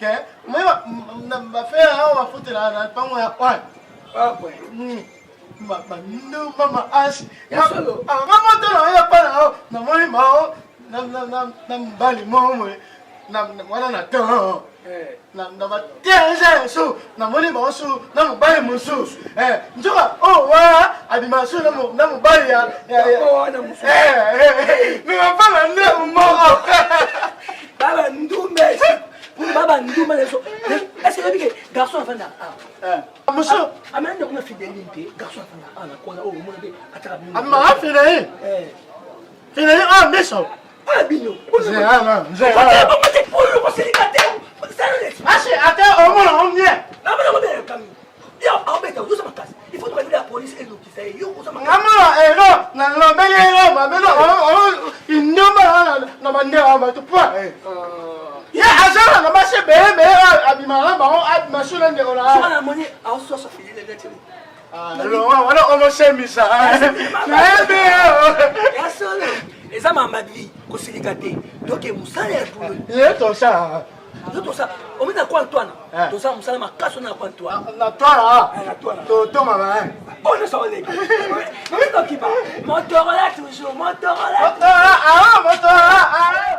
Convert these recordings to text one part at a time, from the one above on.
Ke moi bafere awa bafutela na mpango ya wana bandumba maasi nga moto na oyo pa na yo namoni mao na mobali moko boye wana na to na baterge su namoni bango su na mobali mosusu nzoka oyo wana abima su na mobali ya me bafana nde moko. Baba ndumba, baba ndumba. Est-ce que oyebi ke garçon afanda awa? Mosu. Amena ndeko na fideline te. Garçon afanda awa na kona oyo, omona mpe ataka. Amaka fideline, fideline oyo miso. Oyo bino. Oyo kosilika te. Asi ate omona ngo bien. Namona ngo bien. Kami aobeta, ozosa makasi. Il faut tokabila ya police elokisa ye. Yo oza Ngamona elo nalobeli elo mabelo indoma na bandeko ya bato po ye azala na basi ebele ebele, abimaka na bango, abima su na ndeko na. Soka namoni aososa fideline neti. Wana omosemisa nayebi. Ya solo, eza mamabi kosilika te. Donc mosala ya boulot. Ye tosa. Yo tosa omi na kwa ntwana, tosala mosala makasi na kwa ntwana. Na twala. Na twala. Totomama. Oyo nyonso oleka tokipa Motorola, toujours Motorola. Motorola, ah, Motorola, ah.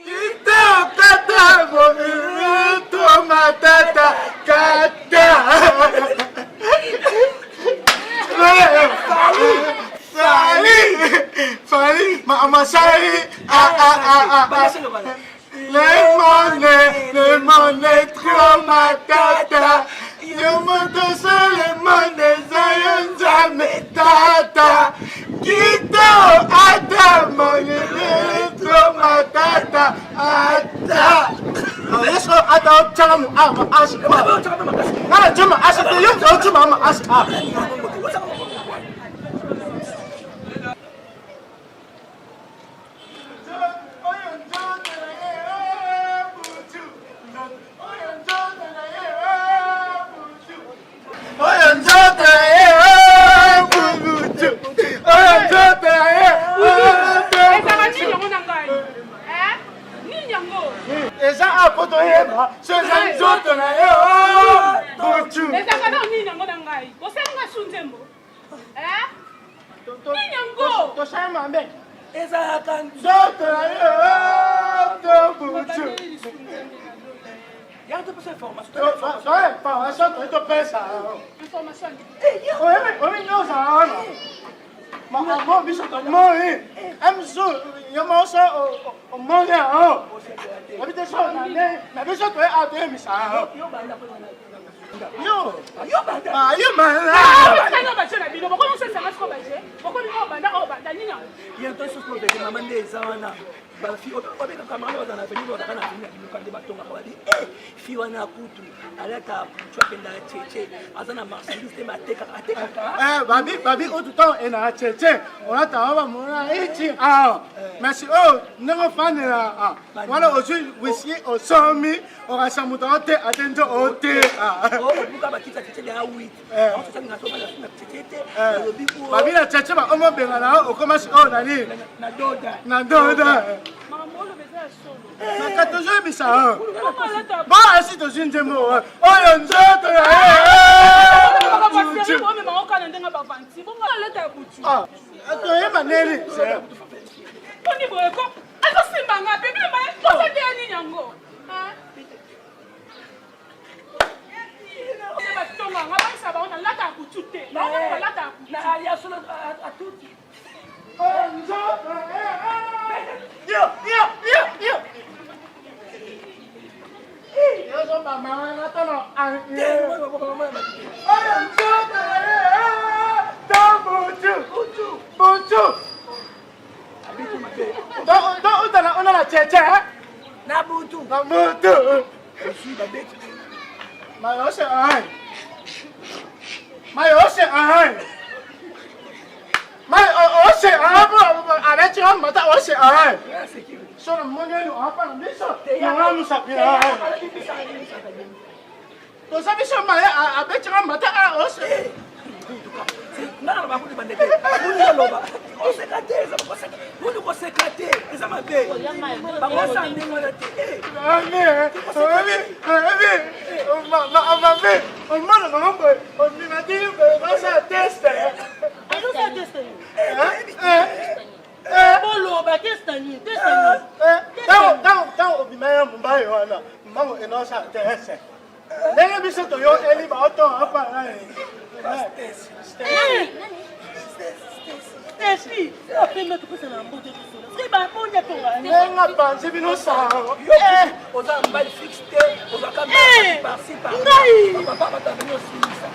Kitokata bomitu matata kata. Fali Fali masali ah ah ah ah ah. Les monnaies, les monnaies trop matata. Yo moto sele monnaie zayo nzambe tata. Kito ata monnaie trop matata ata. Yeso ata otala mu ama asi. Ngana chuma asi te yo chuma ama asi. Ah. Oyo nzoto na ye bubutu, oyo nzoto na ye. Ezala nini yango na ngai? Nini yango? Eza apo toyeba so eza nzoto na ye butu. Ezalaka nao nini yango na ngai? Bosalinga su nzembo nini yango? Tosali mabe. Ezalaka nzoto na ye to butu. Yango topesa information. Information toyi topesa. Information. Oyebi nde ozala wana makambo biso tomoni amisu yo moso omoni yango oyebi te so na biso toye awa toyebisa yango yo. Yo mana baje na bino bokomi osalisanga siko baje bokomi oyo banda oyo banda nini yango? Ye to soki ozali mama nde eza wana bafi obeka camarade bazala na avenir, bazalaka na avenir na bino kande batongaka babi e fi wana kutu alata putu akenda cheche aza na marchandise te, atekaka atekaka. Babi babi oyo tutango ena cheche olata awa bamona iti awa mais oyo ndenge ofandela wana ozwi whisky osomi okasa moto ao te ate nzo ote. Obuka bakiti ya cheche ya 8. Babi na cheche baomobenga na yo okomasi oyo nani na doda. Na doda. Makambo oloba eza ya solo. Maka tozoyebisa bo asi tozwi nzembo oyo nzoto na ye. Omemaka kaka ndenge bavanti bongo alata ya butu. Toyeba neni. Poni boye ko azosimba nga mpe bino posate ya nini yango? Batonga nga bayisa bango nalata ya butu te, balata ya butu. Ya solo atuti. Yo, yo, yo, yo. Oyo nzoto na ye to butu butu. Donc, otala ona na cheche. Na butu. Na butu. Ozwi babeti. Mayose ai. Mayose ai. Mai ose ai abeti nga mbata ose ai. So na moni oyo apa na biso. Nga musapi ai. Toza biso maye abeti nga mbata a ose. Nga naloba kutu bande te. Buni oloba. Oseka te, eza koseka. Buni koseka te, eza mabe. Bango basala ndenge wana te. Oyebi, oyebi, mabe, omona bango boye, ondima te basala test. Azosala test nini? Boloba test nini? Test nini? Ntango obima ya mobali wana, mbango enosala test. Ndenge biso toyokeli baotonga apa nani? Epi, apema topesa na mbote tosola. Soki baboni atonga. Ndenge apanzi bino sango. Oza mobali fixe te, ozalaka mobali par-ci par-là. Ngai. Papa bato abimi osilisa.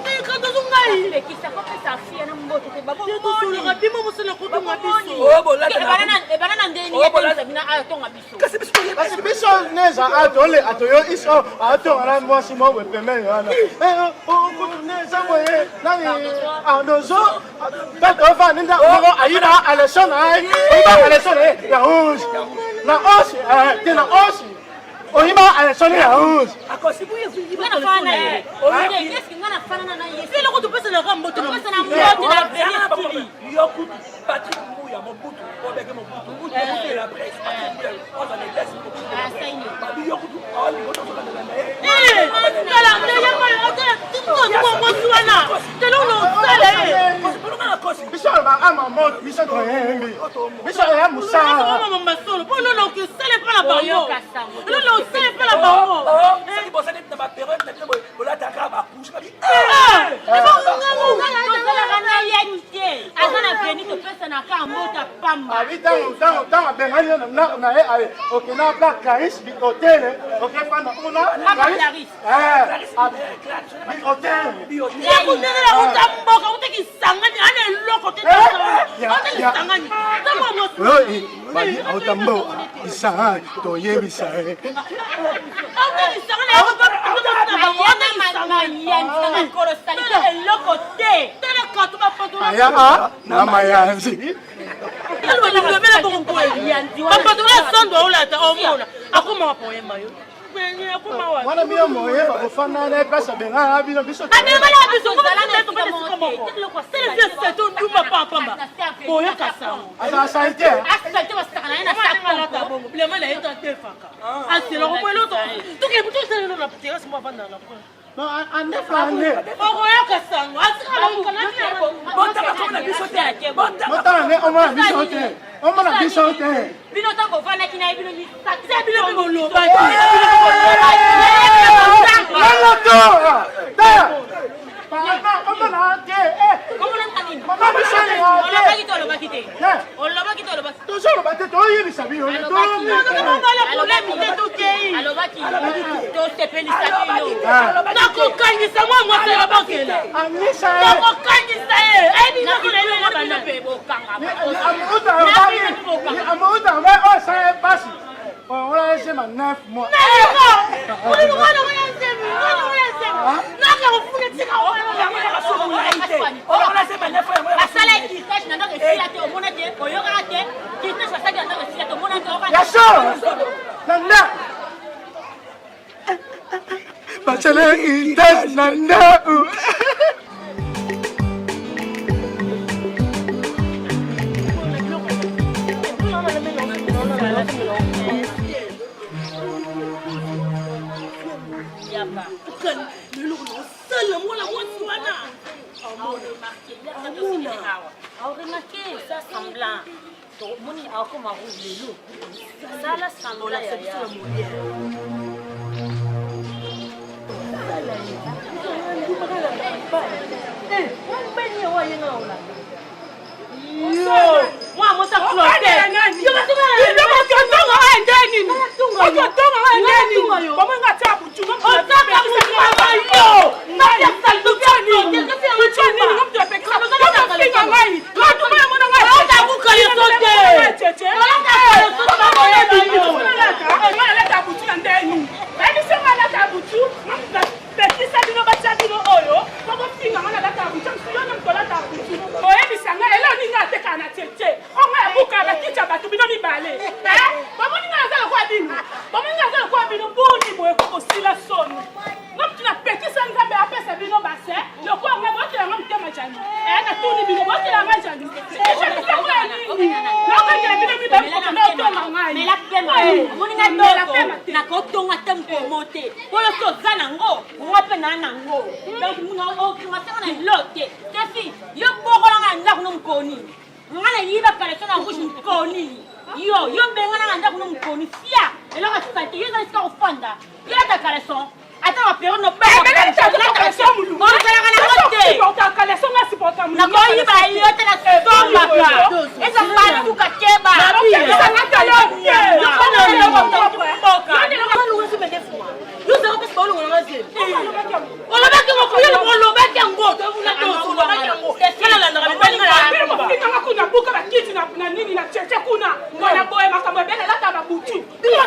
Mekatozo ngai. Pekisa kopesa fille na mbote te Tosolaka bimo mosala kotonga biso. Oyo bolata na ebana na ndenge Oyo bolata- nini atonga biso. Kasi biso toyebi. Kasi biso neza atole atoyo iso atonga na mwasi moko boye pembeni wana. Kutu neza boye nani andozo bato ofandi nda moko ayina aleso na ye oyiba aleso na ye ya rouge na osi te na osi oyiba aleso na ya rouge. Akosi. Nga na fana na ye. Est-ce que nga na fana na ye? Eloko topesanaka mbote na Topesa na mbote na avenir Yo kutu Patrick Mbuya Mobutu obeke Mobutu Mobutu de la presse Patrick Mbuya oza na église Mobutu de la presse babi yo kutu aolingo tozolanda na ye. Tala ndenge oyo otala tutu mwasi wana tala ono osala ye. Mpona nakosi. Biso aloba ama moto biso toyembi biso oya mosala. Mama masolo mpo lolo okosala epa na bango Oyoka sango. lolo osala epa na bango. Soki bosali na baperiode na bino bolataka bacouche babi Tozalaka na ye te. Aza na avenir topesanaka mbote pamba. Abi ntango ntango ntango abengani yo na ndako na ye aye okenda pla Clarisse bihotele okefanda kuna Mama Clarisse. Bihotele. Yakundenge na uta mboka uta kisangani ana eloko te uta kisangani ntango mwasi Babi auta mboka isanga toyebisa ye. Uta kisangani na bango uta kisangani Mayanzi na makolo salite eloko te. Tala kato bapato Aya a na mayanzi. Alobela bongo bapato na sando aolata omona akomaka poyemba yo akoma wapi? Wana bino moyeba kofanda na ye place abengana na bino biso. Abengana biso ndumba pampamba boyoka sango. Azala salite. Asalite basaka na ye na sakonko. Bilamba na ye to atefaka aselaka po eloko tokebutosalelo na terrasse mo avanda na coin. Non, anefa ane. Okoyoka sango Botanga komona biso te. Botanga. Botala nde omona biso te. Omona biso te. Bino ntango ovandaki na ye bino misaki. Bino mpe boloba. Lelo to. Tala. Papa, omona te. Omonaka nini? Mama biso te. Olobaki te olobaki te. Eh. Olobaki te olobaki. Tozoloba te toyebisa bino. Alobaki. Tosepelisa bino. Nakokangisa mwa mwasi ya bakela. Anisa ye. Nakokangisa ye ayebi Na nako na bino eloko mpe bana. bokanga. Amouta oyo osala ye mpasi ola esema 9 mois. Basala kitage na ndako esila te omona te oyokaka te kitage basali na ndako esila te omona te Ya solo na ndako basala kitage na ndako. Lelo osala mwana mwasi wana. Aoremarke eza semblant tomoni akoma rouge lelo sala semblant Olakisa biso na Molière. Mwana mwasi aklote. Otonga oyo nde nini? Otonga oyo nde nini? Bomonga tia butu. Otaka butu mama yo. Butu nini? Mutu apekisa. Ofinga ngai. Bato oyo mona ngai. Otabuka yo so te. Olaka yo so te. pema omoni nga dozo nakotonga te mokomo te mpo yo so oza nango nga mpe naa nango donc okrimasanga na elo te tefi yo bokolanga na ndako no mokoni nga nayiba kaleso na rouge mokoni yo yo bengana na ndako no mokoni fia eloko salite yo eza esika kofanda yo lata kaleson ata ba periode no ozalaka nango te nakoyiba yo te nasombaka eza batuka keba olobaki olobaki yango kuna buka bakiti na nini na cheche kuna ngana boye makambo ebele alata babutu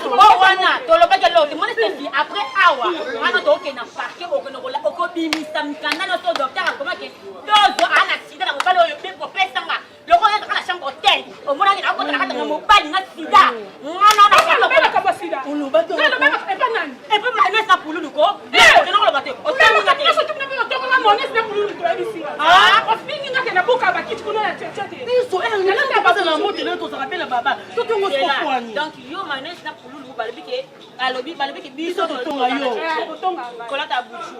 Bo wana tolobaki eloko te moni sefi après awa wana tokokende na parke okende okobimisa mikanda nyonso docteur akomaki dozo aa na sida na mobali oyo mpe kopesanga lokola ezaka na chambre hotel omonaki nakokota na kati na mobali na sida nganaepe manesi na pululu ko okende koloba te otanginga te donc yo manesi na pululu balobi ke alobi balobi ke biso totonga yo kolata butu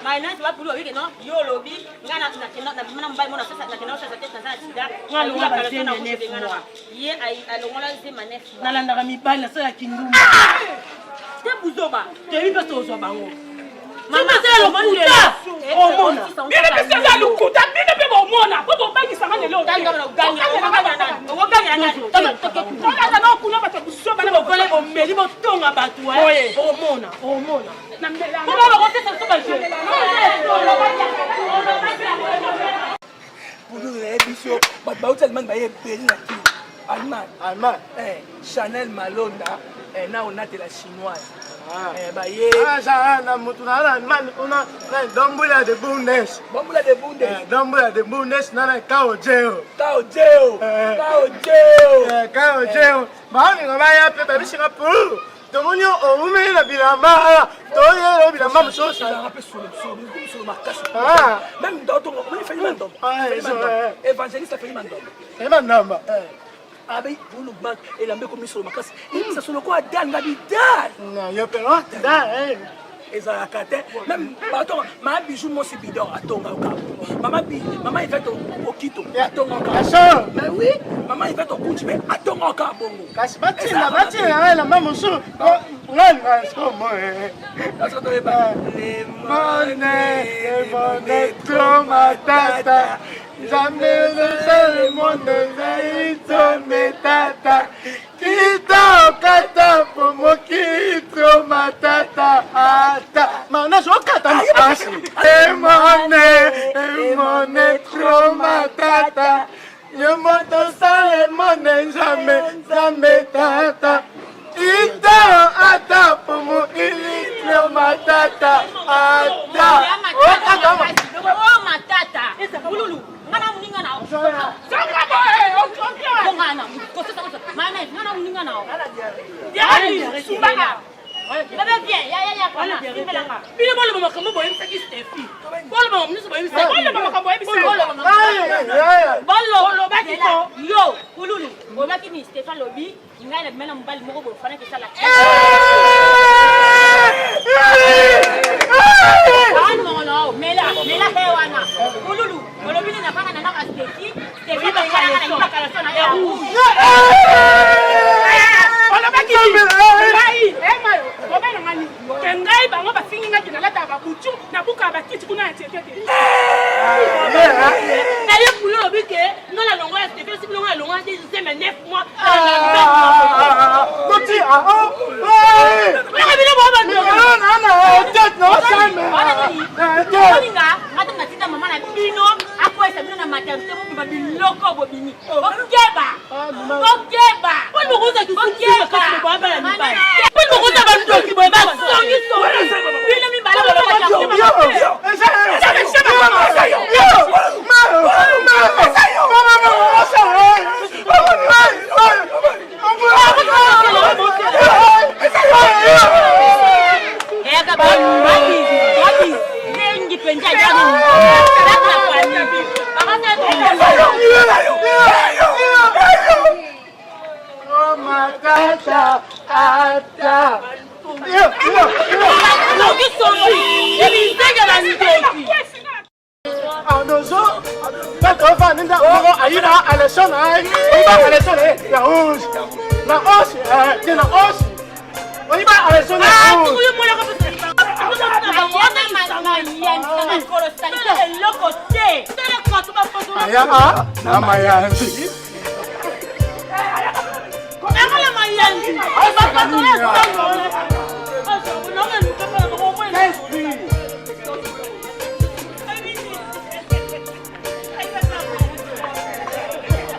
manesi ba pululu balobi ke non yo olobi nga na na bima na mobali mona sasa nakenda kosasa te naza na sida nga alongola bazemi ya neuf mois ye alongola zema neuf mois nalandaka mibali nasala kindumba te buzoba toyebi mpe tozwa bango mama eza lokuta omona bino mpe eza lokuta bino mpe bomona po bobangisanga lelo olata na okuna bato buzoba na bokole bomeli botonga bato omona omona Pululu nayebi biso bato bauti Allemagne baye ebele na kini Allemagne Allemagne eh, Chanel Malonda eh, na onatela chinoise ah. eh, baye ah, na mutu na na Allemagne kuna na dombula de Bundes dombula de Bundes eh, dombula de Bundes na na kao jeo kao jeo eh. kao jeo eh, kao jeo baolinga baya mpe babisika pululu tomoni owumeli na bilamba ah, toyelo bilamba mosusu ah. ah, évangéliste afeli mandomba feli mandomba eh. abe bulu bank elamba ekomi solo makasi ebisa solo ko adal nga bidal yo mpe oh, ezalaka te meme bato mama bijou mosi bidor atonga yoka mama bi mama ivete okito atonga yoka mais oui mama ivete okunti mpe atonga yoka bongo kasi batinda batinda ngai elamba mosusu ngai ngai sikoyo moye lemone lemone trop matata nzambe lemone ezali tome tata Kita okata po mokili trop matata ata mana okata makasi emone emone trop matata yo moto sala emone nzambe nzambe tata ita ata po mokili trop matata ata okata matata bululu nga na moninga na bino boloba makambo boyebisaki stefi boloba makambo nyonso boyebisaki yo kululu olobaki nini stefi alobi ngai nabima na mobali moko boye fanaki esala mela mela he wana kululu olobi nini nafanda na ndako ya stefi stefi bakalaso na ya rouge olobaki ngai mobali na ngai ke ngai bango bafingi ngai ke nalataka babutu nabukaka bakiti kuna ya tiete te naye kulu olobi ke nga na longo ya stefi soki longo ya longo ya deuxième neuf mois boti olinga ata natinda mama na bino akwesa bino na maternité mobima biloko bobimi bokeba bokeba bokoza bandoki boye basongisongi bino mibale eyaka babizengi mpenza Oh, Matata ata. Yo, yo, yo. Ndoki songi. Ebizenge ba ndoki. Andozo, bato va ninda moko ayina élection na ye, oyiba élection na ye ya rouge. Na osi, eh, na osi. Oyiba élection na Ah, rouge. tukuyo mwana ko pesa. Makolo salite eloko te. Tala kato ba foto. Aya a na mayanzi. Akala mayanzi. Ba foto la songo.